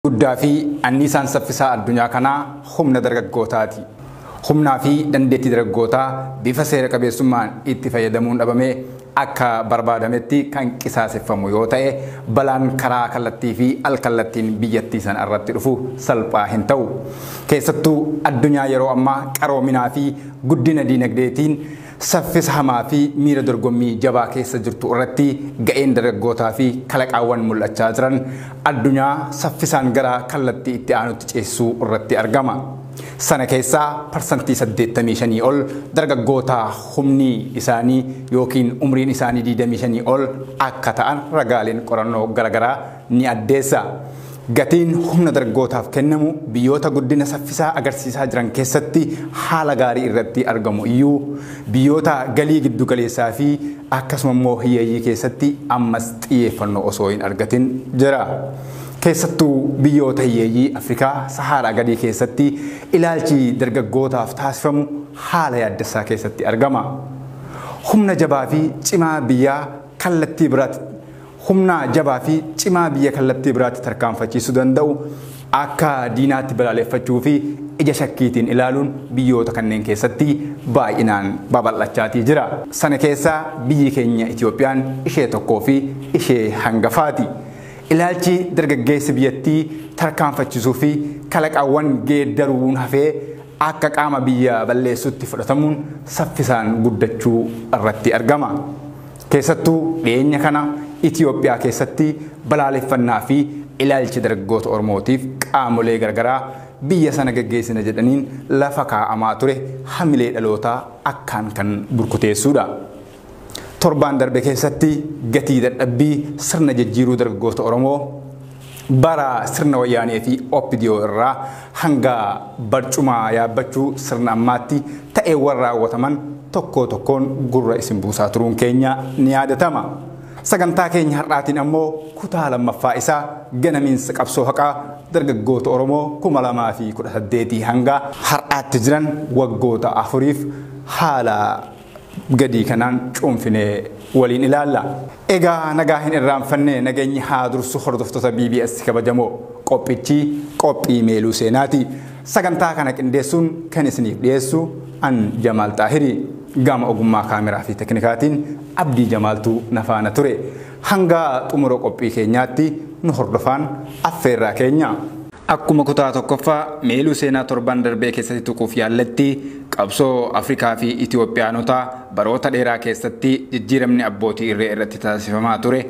Guddaa fi anniisaan saffisaa addunyaa kanaa humna dargaggootaati. Humnaa fi dandeettii dargaggootaa bifa seera qabeessummaan itti fayyadamuun dhabamee akka barbaadametti kan qisaaseffamu yoo ta'e, balaan karaa kallattii fi alkallattiin biyyattii sana irratti dhufu salphaa hin ta'u. Keessattuu addunyaa yeroo ammaa qaroominaa fi guddina diinagdeetiin saffisa hamaa fi miira dorgommii jabaa keessa jirtu irratti, ga'een dargaggootaa fi kalaqaawwan mul'achaa jiran addunyaa saffisaan gara kallattii itti aanutti ceesisuu irratti argama. Sana keessaa 85% ol dargaggoota humni isaanii yookiin umriin isaanii 25 ol akka ta'an ragaaleen qorannoo garaagaraa ni addeessa. Gatiin humna dargaggootaaf kennamu biyyoota guddina saffisaa agarsiisaa jiran keessatti haala gaarii irratti argamu iyyuu, biyyoota galii giddu galeessaa fi akkasuma immoo hiyyeeyyii keessatti ammas xiyyeeffannoo osoo hin argatin jira. Keessattuu biyyoota hiyyeeyyii Afrikaa Saharaa gadii keessatti ilaalchi dargaggootaaf taasifamu haala yaaddessaa keessatti argama. Humna jabaa fi cimaa biyyaa kallattii biraatti humna jabaa fi cimaa biyya kallattii biraatti tarkaanfachiisuu danda'u akka diinaatti balaaleffachuu fi ija shakkiitiin ilaaluun biyyoota kanneen keessatti baay'inaan babal'achaatii jira. Sana keessaa biyyi keenya Itoophiyaan ishee tokkoo fi ishee hangafaati. Ilaalchi dargaggeessi biyyattii tarkaanfachiisuu fi kalaqaawwan geeddaruun hafee akka qaama biyya balleessutti fudhatamuun saffisaan guddachuu irratti argama. Keessattuu dhiyeenya kana Itoophiyaa keessatti balaaleffannaa fi ilaalchi dargaggoota Oromootiif qaamolee garagaraa biyya sana gaggeessina jedhaniin lafa kaa'amaa ture hamilee dhalootaa akkaan kan burkuteessuudha. Torbaan darbe keessatti gatii dadhabbii sirna jijjiiruu dargaggoota Oromoo bara sirna wayyaanee fi OPDO irraa hanga barcumaa yaabbachuu sirna ammaatti ta'eewwan raawwataman tokko tokkoon gurra isin buusaa turuun keenya ni yaadatama. Sagantaa keenya har'aatiin ammoo kutaa lammaffaa isaa ganamiinsa qabsoo haqaa dargaggoota Oromoo 2018 hanga har'aatti jiran waggoota 4f haala gadii kanaan cuunfinee waliin ilaalla. Egaa nagaa hin irraanfanne, nageenyi haa dursu. Hordoftoota BBS kabajamoo, qophichi qophii meeluu seenaati. Sagantaa kana qindeessuun kan isiniif dhiyeessu an Jamaal Xaahirii. Gama ogummaa kaameraa fi teknikaatiin Abdii Jamaaltuu nafaana ture. Hanga xumura qophii keenyaatti nu hordofaan affeerraa keenya. Akkuma kutaa tokkoffaa meeluu seenaa torban darbee keessatti tuquuf yaalletti, qabsoo Afrikaa fi Itoophiyaanotaa baroota dheeraa keessatti jijjiiramni abbootii irree irratti taasifamaa ture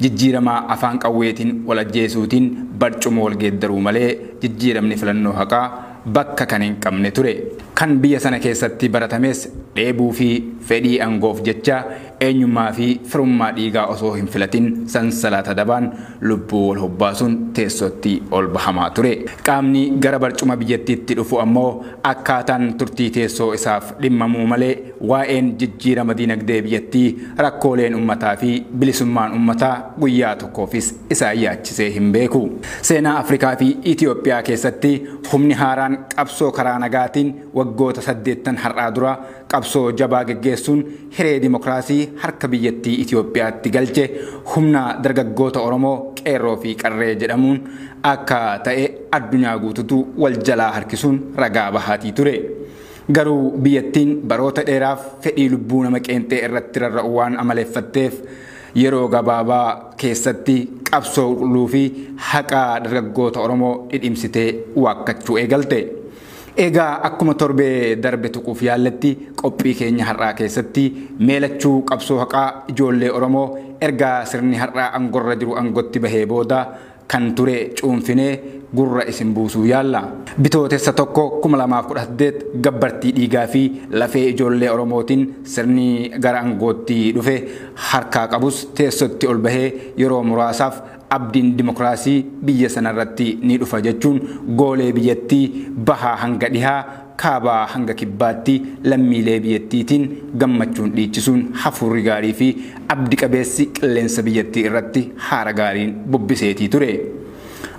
jijjiirama afaan qawweetiin wal ajjeesuutiin barcuma wal geeddaruu malee jijjiiramni filannoo haqaa bakka kan hin qabne ture. Kan biyya sana keessatti baratames dheebuu fi fedhii aangoof jecha eenyummaa fi firummaa dhiigaa osoo hin filatin sansalata dabaan lubbuu wal hobbaasuun teessootti ol bahamaa ture. Qaamni gara barcuma biyyattiitti dhufu ammoo akkaataan turtii teessoo isaaf dhimmamuu malee waa'een jijjiirama diinagdee biyyattii, rakkooleen uummataa fi bilisummaan uummataa guyyaa tokkoofis isaan yaachisee hin beeku. Seenaa Afrikaa fi Itoophiyaa keessatti humni haaraan qabsoo karaa nagaatiin waggoota 8 har'aa dura qabsoo jabaa geggeessuun hiree dimokiraasii harka biyyattii Itoophiyaatti galche humna dargaggoota Oromoo qeerroo fi qarree jedhamuun akka ta'e addunyaa guututu wal jalaa harkisuun ragaa bahaatii ture. Garuu biyyattiin baroota dheeraaf fedhii lubbuu nama qeenxee irratti rarra'u waan amaleeffatteef, yeroo gabaabaa keessatti qabsoo qulqulluu fi haqa dargaggoota Oromoo dhidhimsitee waakkachuu eegalte. Egaa akkuma torbee darbe tuquuf yaalletti, qophii keenya har'aa keessatti meelachuu qabsoo haqaa ijoollee Oromoo ergaa sirni har'aa aangorra jiru aangotti bahee booda kan ture cuunfinee gurra isin buusuu yaalla. Bitootessa 1, 2018 gabbartii dhiigaa fi lafee ijoollee Oromootiin sirni gara aangootti dhufe harkaa qabus teessotti ol bahee yeroo muraasaaf abdiin dimokiraasii biyya sanarratti ni dhufa jechuun goolee biyyattii bahaa hanga dhihaa, kaabaa hanga kibbaatti lammiilee biyyattiitiin gammachuun dhiichisuun hafuurri gaarii fi abdi qabeessi qilleensa biyyattii irratti haara gaariin bubbiseetii ture.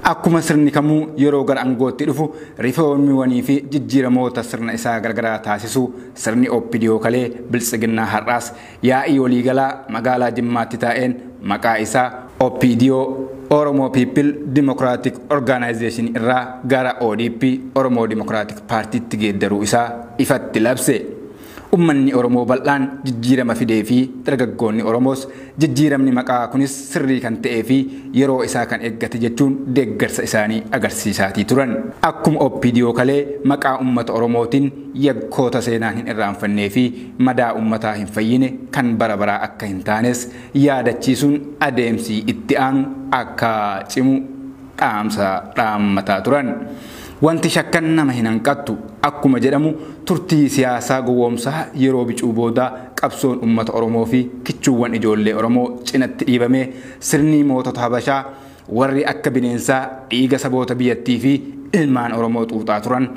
Akkuma sirni kamuu yeroo gara aangootti dhufu riifoormiiwwanii fi jijjiiramoota sirna isaa garagaraa taasisu, sirni OPDO kalee biltsiginnaa har'aas yaa'ii waliigalaa magaalaa Jimmaatti taa'een maqaa isaa OPDO Oromo People Democratic Organization irraa gara ODP Oromo Democratic Partytti geeddaruu isaa ifatti labse. Uummanni Oromoo bal'aan jijjiirama fidee fi dargaggoonni Oromoos jijjiiramni maqaa kunis sirrii kan ta'ee fi yeroo isaa kan eeggate jechuun deeggarsa isaanii agarsiisaatii turan. Akkuma OPDO kalee maqaa uummata Oromootiin yakkoota seenaan hin irraanfannee fi madaa uummataa hin fayyine kan bara baraa akka hin taanes yaadachiisuun adeemsi itti aanu akka cimu dhaamsa dhaammataa turan. Wanti shakkan nama hin hanqattu akkuma jedhamu turtii siyaasaa gowwoomsaa yeroo bicuu booda qabsoon uummata Oromoo fi kichuuwwan ijoollee Oromoo cinatti dhiibamee sirni mootota Habashaa warri akka bineensaa dhiiga saboota biyyattii fi ilmaan Oromoo xuuxaa turan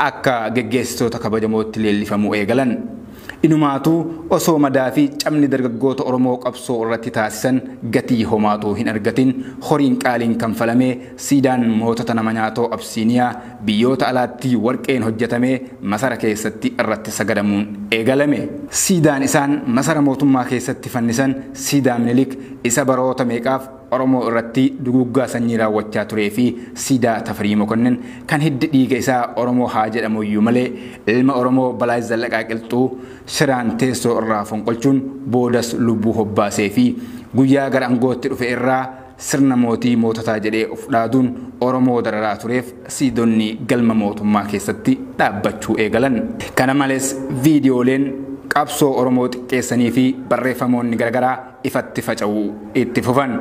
akka geggeessitoota kabajamootti leellifamuu eegalan. Inumaatuu osoo madaa fi cabni dargaggoota Oromoo qabsoo irratti taasisan gatii homaatuu hin argatin horiin qaaliin kanfalamee siidaan mootota nama nyaatoo Absiiniyaa biyyoota alaatti warqeen hojjetamee masara keessatti irratti sagadamuun eegalame. Siidaan isaan masara mootummaa keessatti fannisan siidaa Minilik isa baroota meeqaaf Oromoo irratti duguggaa sanyii raawwachaa turee fi siidaa Tafarii Mokonnin kan hiddi dhiiga isaa Oromoo haa jedhamu iyyuu malee ilma Oromoo Balaa Zallaqaa Qilxuu shiraan teessoo irraa fonqolchuun boodas lubbuu hobbaasee fi guyyaa gara aangootti dhufe irraa sirna mootii moototaa jedhee of dhaaduun Oromoo dararaa tureef siidonni galma mootummaa keessatti dhaabbachuu eegalan. Kana malees viidiyooleen qabsoo Oromoo xiqqeessanii fi barreeffamoonni garaagaraa ifatti faca'uu itti fufan.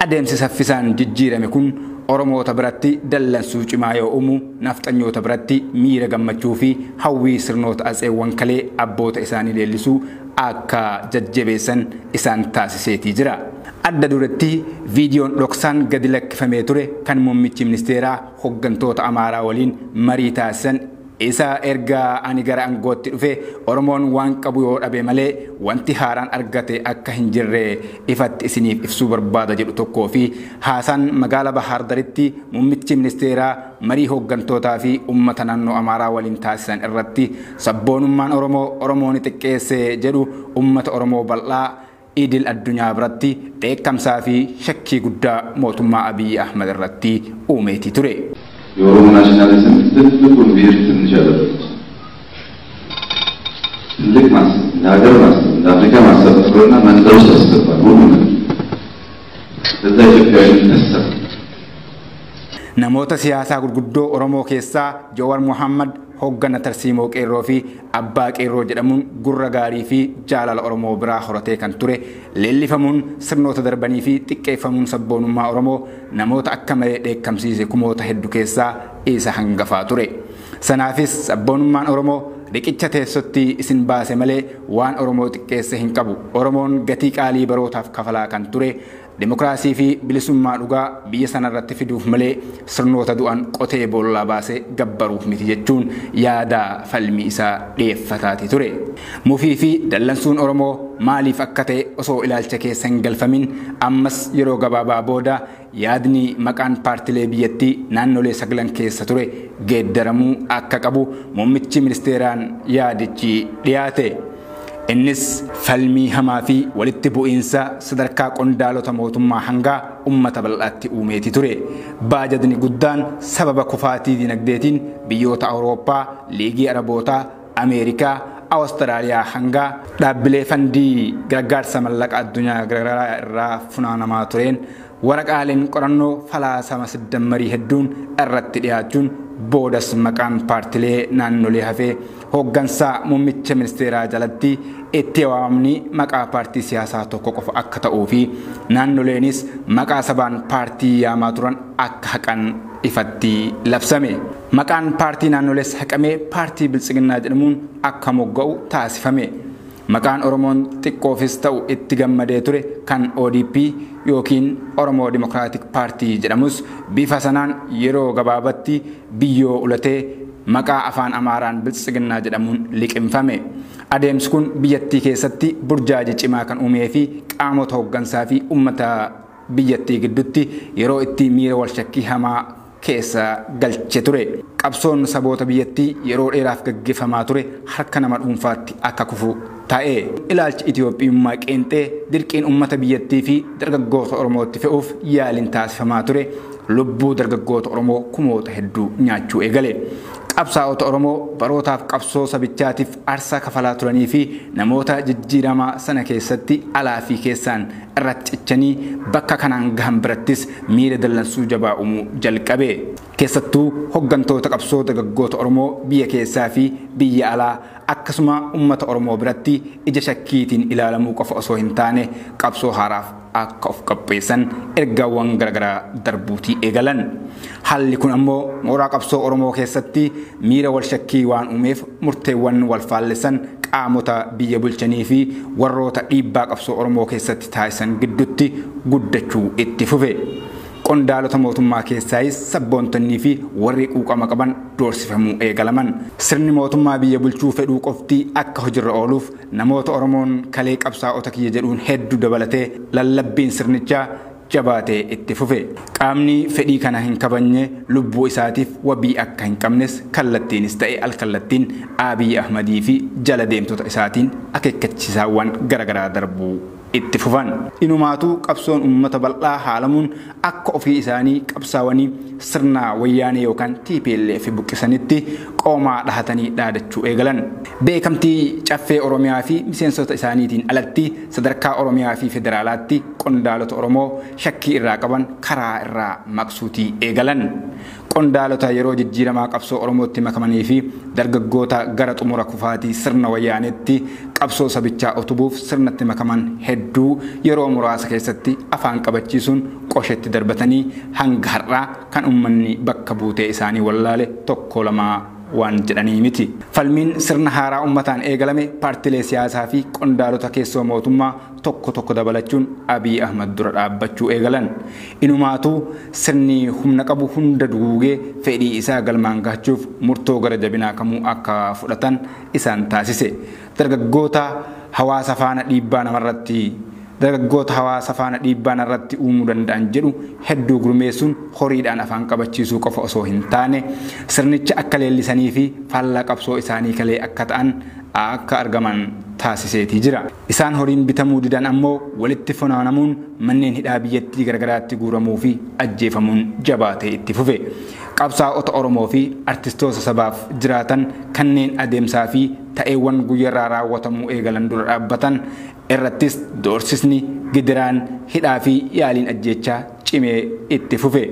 Adeemsi saffisaan jijjiirame kun Oromoota biratti dallansuu cimaa yoo uumu nafxanyoota biratti miira gammachuu fi hawwii sirnoota atseewwan kalee abboota isaanii leellisuu akka jajjabeessan isaan taasiseetii jira. Adda duratti viidiyoon dhoksaan gadi lakkifamee ture kan muummichi ministeeraa hooggantoota Amaaraa waliin marii taasisan isa erga ani gara aangootti dhufe Oromoon waan qabu yoo dhabe malee wanti haaraan argate akka hin jirre ifatti isiniif ibsuu barbaada jedhu tokkoo fi haasaan magaalaa Bahaar Daritti muummichi ministeeraa marii hooggantootaa fi uummata naannoo Amaaraa waliin taasisan irratti sabboonummaan Oromoo Oromoon xiqqeesse jedhu uummata Oromoo bal'aa idil addunyaa biratti dheekkamsaa fi shakkii guddaa mootummaa Abiyyi Ahmad irratti uumeetii ture. የኦሮሞ ናሽናሊዝም ትልቁን ብሔር ትንሽ ያደረጉት ትልቅ ማሰብ እንደ ሀገር ማሰብ እንደ አፍሪካ ማሰብ ጥሩና መንደር ውስጥ ያስገባል ሁሉ ነገር ለዛ ኢትዮጵያዊነት ተሰብ Namoota siyaasaa gurguddoo Oromoo keessaa Jawaar Mohammad hoggana tarsiimoo qeerroo fi abbaa qeerroo jedhamuun gurra gaarii fi jaalala Oromoo biraa horatee kan ture leellifamuun sirnoota darbanii fi xiqqeeffamuun sabboonummaa Oromoo namoota akka malee dheekkamsiise kumoota hedduu keessaa isa hangafaa ture. Sanaafis sabboonummaan Oromoo riqicha teessotti isin baase malee waan Oromoo xiqqeesse hin qabu. Oromoon gatii qaalii barootaaf kafalaa kan ture Dimokiraasii fi bilisummaa dhugaa biyya sanarratti fiduuf malee sirnoota du'an qotee boollaa baasee gabbaruuf miti jechuun yaada falmii isaa dhiyeeffataati ture. Mufii fi dallansuun Oromoo maaliif akka ta'e osoo ilaalcha keessa hin galfamin ammas yeroo gabaabaa booda yaadni maqaan paartilee biyyattii naannolee 9 keessa ture geeddaramuu akka qabu muummichi ministeeraan yaadichi dhiyaate. Innis falmii hamaa fi walitti bu'iinsa sadarkaa qondaalota mootummaa hangaa uummata bal'aatti uumeeti ture. Baajatni guddaan sababa kufaatii dinagdeetiin biyyoota Awurooppaa, Liigii Arabootaa, Ameerikaa, Awustiraaliyaa hangaa dhaabbilee fandii gargaarsa mallaqa addunyaa garaagaraa irraa funaanamaa tureen waraqaaleen qorannoo falaasama sidammarii hedduun irratti dhiyaachuun boodas maqaan paartilee naannolee hafee hooggansaa muummicha ministeeraa jalatti itti waamamni maqaa paartii siyaasaa tokko qofa akka ta'uu fi naannoleenis maqaa sabaan paartii yaamaa turan akka haqan ifatti labsame. Maqaan paartii naannolees haqamee paartii biltsiginnaa jedhamuun akka mogga'u taasifame. Maqaan Oromoon xiqqoofis ta'u itti gammadee ture kan ODP yookiin Oromoo Dimokiraatik Paartii jedhamus bifa sanaan yeroo gabaabatti biyyoo ulatee maqaa afaan Amaaraan biltsiginnaa jedhamuun liqimfame. Adeemsi kun biyyattii keessatti burjaajii cimaa kan uumee fi qaamota hooggansaa fi uummata biyyattii gidduutti yeroo itti miira walshakkii hamaa keessa galche ture. Qabsoon saboota biyyattii yeroo dheeraaf gaggeeffamaa ture harka nama dhuunfaatti akka kufu taa'e. Ilaalchi Itiyoophiyummaa qeenxee dirqiin uummata biyyattii fi dargaggoota Oromootti fe'uuf yaaliin taasifamaa ture lubbuu dargaggoota Oromoo kumoota hedduu nyaachuu eegale. Qabsaa'ota Oromoo barootaaf qabsoo sabichaatiif aarsaa kafalaa turanii fi namoota jijjiiramaa sana keessatti alaa fi keessaan irratti cichanii bakka kanaan gahan birattis miira dallansuu jabaa uumuu jalqabe. Keessattuu hoggantoota qabsoo dargaggoota Oromoo biyya keessaa fi biyya alaa akkasuma uummata Oromoo biratti ija shakkiitiin ilaalamuu qofa osoo hin taane qabsoo haaraaf akka of qopheessan ergaawwan garaagaraa darbuutii eegalan. Haalli kun ammoo mooraa qabsoo Oromoo keessatti miira wal shakkii waan uumeef murteewwan wal faallessan qaamota biyya bulchanii fi warroota dhiibbaa qabsoo Oromoo keessatti taasisan gidduutti guddachuu itti fufe. Qondaalota mootummaa keessaayis sabboontonnii fi warri quuqama qaban doorsifamuu eegalaman. Sirni mootummaa biyya bulchuu fedhuu qofti akka hojiirra ooluuf namoota Oromoon kalee qabsaa'ota kiyya jedhuun hedduu dabalatee lallabbiin sirnichaa jabaatee itti fufe. Qaamni fedhii kana hin kabajne lubbuu isaatiif wabii akka hin qabnes kallattiinis ta'e alkallattiin Abiy Ahmadii fi jala deemtota isaatiin akeekkachiisaawwan garaagaraa darbuu itti fufan. Inumaatu qabsoon uummata bal'aa haalamuun akka ofii isaanii qabsaawanii sirna wayyaanee yookaan TPLF buqqisanitti qoomaa dhahatanii dhaadachuu eegalan. Beekamtii caffee Oromiyaa fi miseensota isaaniitiin alatti sadarkaa Oromiyaa fi federaalaatti qondaalota Oromoo shakkii irraa qaban karaa irraa maqsuutii eegalan. Qondaalota yeroo jijjiiramaa qabsoo Oromootti makamanii fi dargaggoota gara xumura kufaatii sirna wayyaaneetti qabsoo sabichaa utubuuf sirnatti makaman hedduu yeroo muraasa keessatti afaan qabachiisuun qoshetti darbatanii hanga har'aa kan uummanni bakka buutee isaanii wallaale tokko lamaa waan jedhanii miti. Falmiin sirna haaraa uummataan eegalame paartilee siyaasaa fi qondaalota keessoo mootummaa tokko tokko dabalachuun Abiy Ahmad dura dhaabbachuu eegalan. Inumaatu sirni humna qabu hunda duguugee fedhii isaa galmaan gahachuuf murtoo gara jabinaa kamuu akka fudhatan isaan taasise. Dargaggoota hawaasa faana dhiibbaa namarratti dargaggoota hawaasa faana dhiibbaa narratti uumuu danda'an jedhu hedduu gurmeessuun horiidhaan afaan qabachiisuu qofa osoo hin taane sirnicha akka leellisanii fi faallaa qabsoo isaanii kalee akka ta'an akka argaman taasiseetii jira. Isaan horiin bitamuu didan ammoo walitti funaanamuun manneen hidhaa biyyattii garagaraatti guuramuu fi ajjeefamuun jabaatee itti fufe. Qabsaa'ota Oromoo fi artistoota sabaaf jiraatan kanneen adeemsaa fi ta'eewwan guyyaarraa raawwatamuu eegalan dura dhaabbatan irrattis doorsisni gidiraan hidhaa fi yaaliin ajjeechaa cimee itti fufe.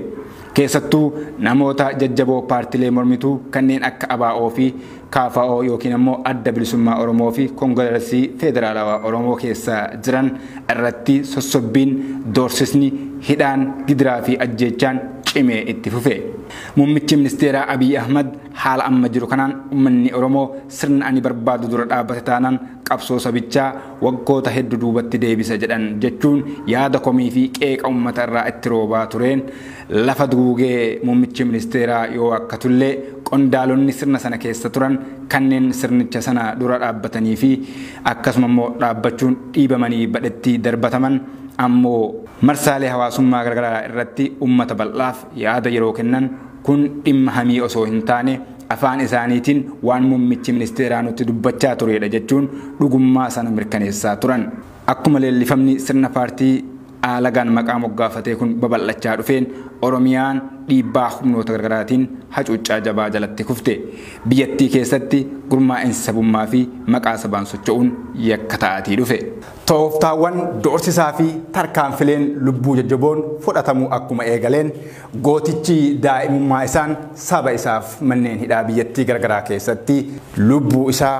Keessattuu namoota jajjaboo paartilee mormituu kanneen akka ABO fi KFO yookiin ammoo Adda Bilisummaa Oromoo fi Koongireesii Federaalawaa Oromoo keessa jiran irratti sossobbiin doorsisni hidhaan gidiraa fi ajjeechaan cimee itti fufe. Muummichi ministeeraa Abiy Ahmad haala amma jiru kanaan uummanni Oromoo sirna ani barbaadu dura dhaabbate taanaan qabsoo sabichaa waggoota hedduu duubatti deebisa jedhan jechuun yaada komii fi qeeqa uummata irraa itti roobaa tureen lafa duugee muummichi ministeeraa yoo akka tullee qondaalonni sirna sana keessa turan kanneen sirnicha sana dura dhaabbatanii fi akkasuma immoo dhaabbachuun dhiibamanii badhetti darbataman ammoo marsaalee hawaasummaa garaagaraa irratti uummata bal'aaf yaada yeroo kennan kun dhimma hamii osoo hin taane afaan isaaniitiin waan muummichi ministeeraa nutti dubbachaa turedha jechuun dhugummaa sana mirkaneessaa turan. Akkuma leellifamni sirna paartii alagaan maqaa moggaafatee kun babal'achaa dhufeen Oromiyaan dhiibbaa humnoota garaagaraatiin hacuuccaa jabaa jalatti kufte. Biyyattii keessatti gurmaa'insi sabummaa fi maqaa sabaan socho'uun yakka ta'aatii dhufe. Tooftaawwan doorsisaa fi tarkaanfileen lubbuu jajjaboon fudhatamuu akkuma eegaleen gootichi daa'imummaa isaan saba isaaf manneen hidhaa biyyattii garaagaraa keessatti lubbuu isaa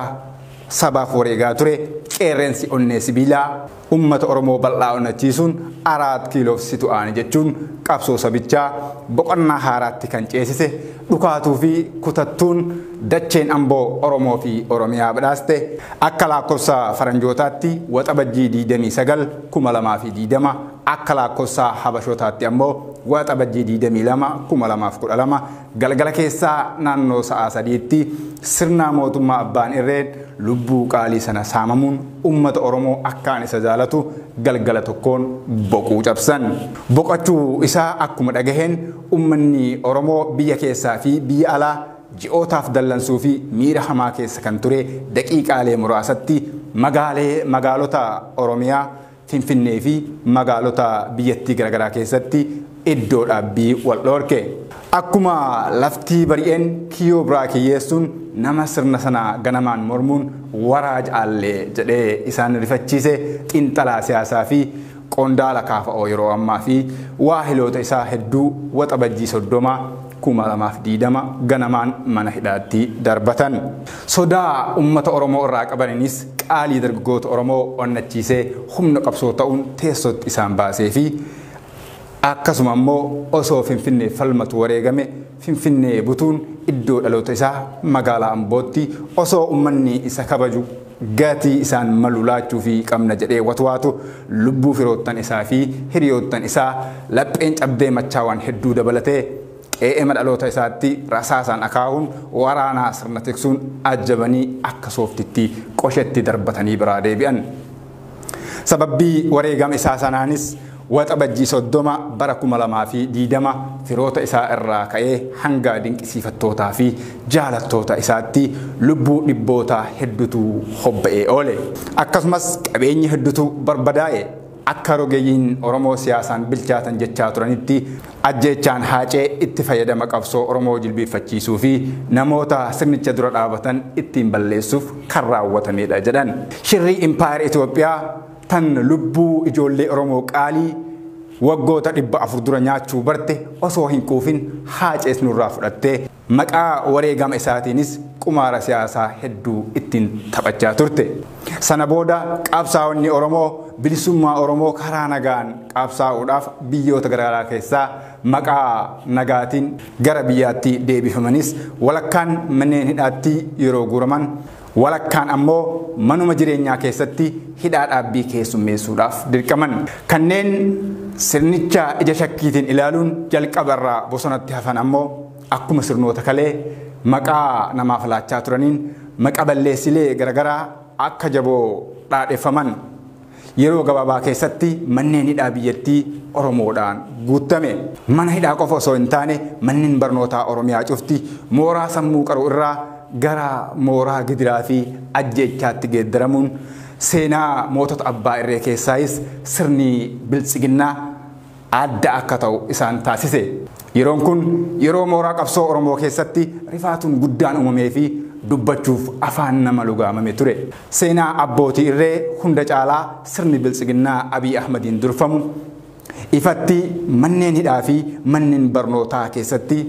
sabaaf wareegaa ture qeerrensi onnee sibiilaa uummata Oromoo bal'aa onnachiisuun 4 kiiloof situ aane jechuun qabsoo sabichaa boqonnaa haaraatti kan ceesise dhukaatuu fi kutattuun dacheen amboo Oromoo fi Oromiyaa badhaaste akka lakkoofsa faranjootaatti waxabajjii 29 2020 akka lakkoofsa habashootaatti ammoo waxabajjii 22 2012 galgala keessaa naannoo sa'a 3tti sirna mootummaa abbaan irreen lubbuu qaalii sana saamamuun uummata Oromoo akkaan isa jaalatu galgala tokkoon boquu cabsan. Boqachuu isaa akkuma dhagaheen uummanni Oromoo biyya keessaa fi biyya alaa ji'ootaaf dallansuu fi miira hamaa keessa kan ture daqiiqaalee muraasatti Magaalota Oromiyaa Finfinnee fi magaalota biyyattii garaagaraa keessatti iddoo dhaabbii wal dhorke. Akkuma laftii bari'een kiyyoo biraa kiyyeessuun nama sirna sana ganamaan mormuun waraa jaallee jedhee isaan rifachiise xiinxalaa siyaasaa fi qondaala kaafa'oo yeroo ammaa fi waahiloota isaa hedduu Waxabajjii 30 2020 ganamaan mana hidhaatti darbatan. Sodaa uummata Oromoo irraa qabaniinis qaalii dargaggoota Oromoo onnachiisee humna qabsoo ta'uun teessootti isaan baasee fi akkasuma immoo osoo Finfinnee falmatu wareegame Finfinnee butuun iddoo dhaloota isaa magaalaa Ambootti osoo uummanni isa kabaju gatii isaan malu laachuu fi qabna jedhee watwaatu lubbuu firoottan isaa fi hiriyoottan isaa lapheen cabdee machaawwan hedduu dabalatee qe'ee dhaloota isaatti rasaasaan akaa'uun waraanaa sirna tiksuun ajjabanii akka sooftitti qoshetti darbatanii biraa deebi'an. Sababbii wareegama isaa sanaanis Waxabajjii 30 bara 2020 firoota isaa irraa ka'ee hanga dinqisiifattootaa fi jaalattoota isaatti lubbuu dhibboota hedduutu hobba'ee oole. Akkasumas qabeenyi hedduutu barbadaa'e. Akka rogeeyyiin Oromoo siyaasaan bilchaatan jechaa turanitti ajjeechaan Haacee itti fayyadama qabsoo Oromoo jilbeeffachiisuu fi namoota sirnicha dura dhaabatan ittiin balleessuuf kan raawwatamedha jedhan. Shirrii Impaayar Itoophiyaa tan lubbuu ijoollee Oromoo qaalii waggoota 400 dura nyaachuu barte osoo hin quufin Haacees nurraa fudhattee maqaa wareegama isaatiinis qumaara siyaasaa hedduu ittiin taphachaa turte. Sana booda qabsaa'onni Oromoo bilisummaa Oromoo karaa nagaan qabsaa'uudhaaf biyyoota garaagaraa keessaa maqaa nagaatiin gara biyyaatti deebifamanis walakkaan manneen hidhaatti yeroo guuraman walakkaan ammoo manuma jireenyaa keessatti hidhaa dhaabbii keessummeessuudhaaf dirqaman. Kanneen sirnicha ija shakkiitiin ilaaluun jalqabarraa bosonatti hafan ammoo akkuma sirnoota kalee maqaa namaaf laachaa turaniin maqa balleessilee garaagaraa akka jaboo dhaadheeffaman. Yeroo gabaabaa keessatti manneen hidhaa biyyattii Oromoodhaan guutame. Mana hidhaa qofa osoo hin taane manneen barnootaa Oromiyaa cufti mooraa sammuu qaru irraa gara mooraa gidiraa fi ajjeechaatti geeddaramuun seenaa mootota abbaa irree keessaayis sirni biltsiginnaa adda akka ta'u isaan taasise. Yeroon kun yeroo mooraa qabsoo Oromoo keessatti rifaatuun guddaan uumamee fi dubbachuuf afaan nama lugaamame ture. Seenaa abbootii irree hunda caalaa sirni biltsiginnaa Abiy Ahmadiin durfamu ifatti manneen hidhaa fi manneen barnootaa keessatti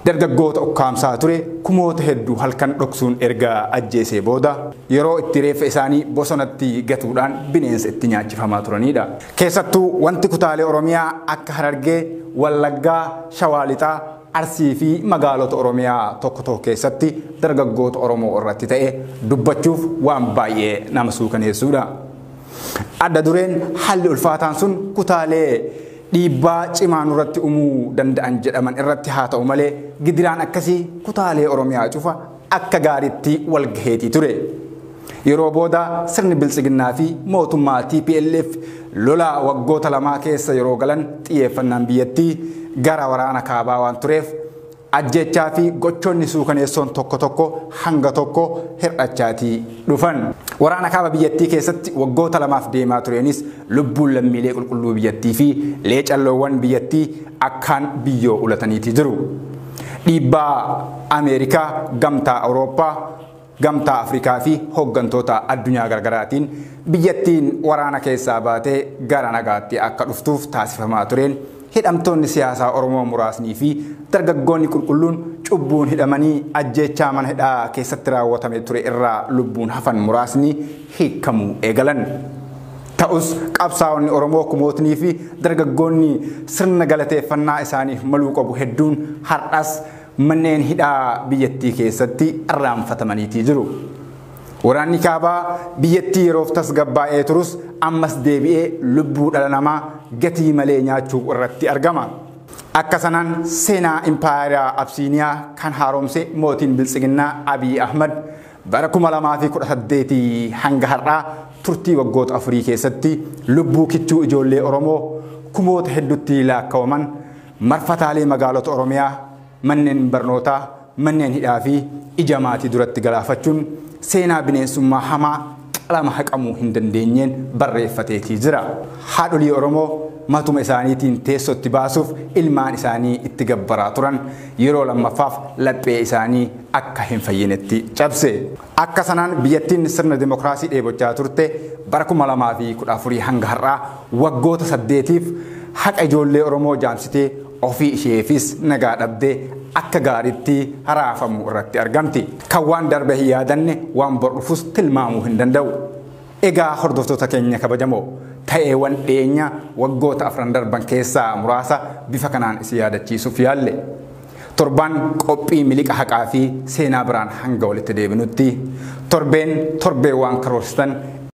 dargaggoota ukkaamsaa ture kumoota hedduu halkan dhoksuun erga ajjeesee booda yeroo itti reeffa isaanii bosonatti gatuudhaan bineensa itti nyaachifamaa turanidha. Keessattuu wanti kutaalee Oromiyaa akka Harargee, Wallaggaa, Shawaa Lixaa, Arsii fi magaalota Oromiyaa tokko tokko keessatti dargaggoota Oromoo irratti ta'e dubbachuuf waan baay'ee nama suukaneessuudha. Adda dureen haalli ulfaataan sun kutaalee dhiibbaa cimaa nurratti uumuu danda'an jedhaman irratti haa ta'u malee gidiraan akkasii kutaalee Oromiyaa cufa akka gaariitti wal gaheetii ture. Yeroo booda sirni biltsiginnaa fi mootummaa TPLF lola waggoota lamaa keessa yeroo galan xiyyeeffannaan biyyattii gara waraana kaabaa waan tureef ajjechaa fi gochoonni suukaneessoon tokko tokko hanga tokko hir'achaatii dhufan. Waraana kaaba biyyattii keessatti waggoota lamaaf deemaa tureenis lubbuun lammiilee qulqulluu biyyattii fi leecalloowwan biyyattii akkaan biyyoo ulataniitii jiru. Dhiibbaa Ameerikaa, Gamtaa Awurooppaa, Gamtaa Afrikaa fi hooggantoota addunyaa garaagaraatiin biyyattiin waraana keessaa baatee gara nagaatti akka dhuftuuf taasifamaa tureen hidhamtoonni siyaasaa Oromoo muraasnii fi dargaggoonni qulqulluun cubbuun hidhamanii ajjeechaa mana hidhaa keessatti raawwatame ture irraa lubbuun hafan muraasni hiikamuu eegalan. Ta'us qabsaa'onni Oromoo kumootnii fi dargaggoonni sirna galateeffannaa isaaniif maluu qabu hedduun har'as manneen hidhaa biyyattii keessatti irraanfatamaniitii jiru. Waraanni kaabaa biyyattii yeroof tasgabbaa'ee turus ammas deebi'ee lubbuu dhala namaa gatii malee nyaachuu irratti argama. Akka sanaan seenaa Impaayeraa Absiiniyaa kan haaromse mootiin biltsiginnaa Abiy Ahmad bara 2018 hanga har'aa turtii waggoota 4 keessatti lubbuu kichuu ijoollee Oromoo kumoota hedduutti lakkaa'aman marfataalee magaalota Oromiyaa, manneen barnootaa, manneen hidhaa fi ija maatii duratti galaafachuun seenaa bineensummaa hamaa qalama haqamuu hin dandeenyeen barreeffateetii jira. Haadholii Oromoo matuma isaaniitiin teessootti baasuuf ilmaan isaanii itti gabbaraa turan yeroo lammaffaaf laphee isaanii akka hin fayyinetti cabse. Akka sanaan biyyattiin sirna dimokiraasii dheebochaa turte bara 2014 hanga har'aa waggoota 8tiif haqa ijoollee Oromoo jaamsitee ofii isheefis nagaa dhabdee akka gaariitti haraafamuu irratti argamti. Kan waan darbe hin yaadanne waan bor dhufus tilmaamuu hin danda'u. Egaa hordoftoota keenya kabajamoo, ta'eewwan dhiyeenya waggoota 4 darban keessaa muraasa bifa kanaan isin yaadachiisuuf yaalle. Torbaan qophii miliqa haqaa fi seenaa biraan hanga walitti deebinutti torbeen torbee waan karoorsitan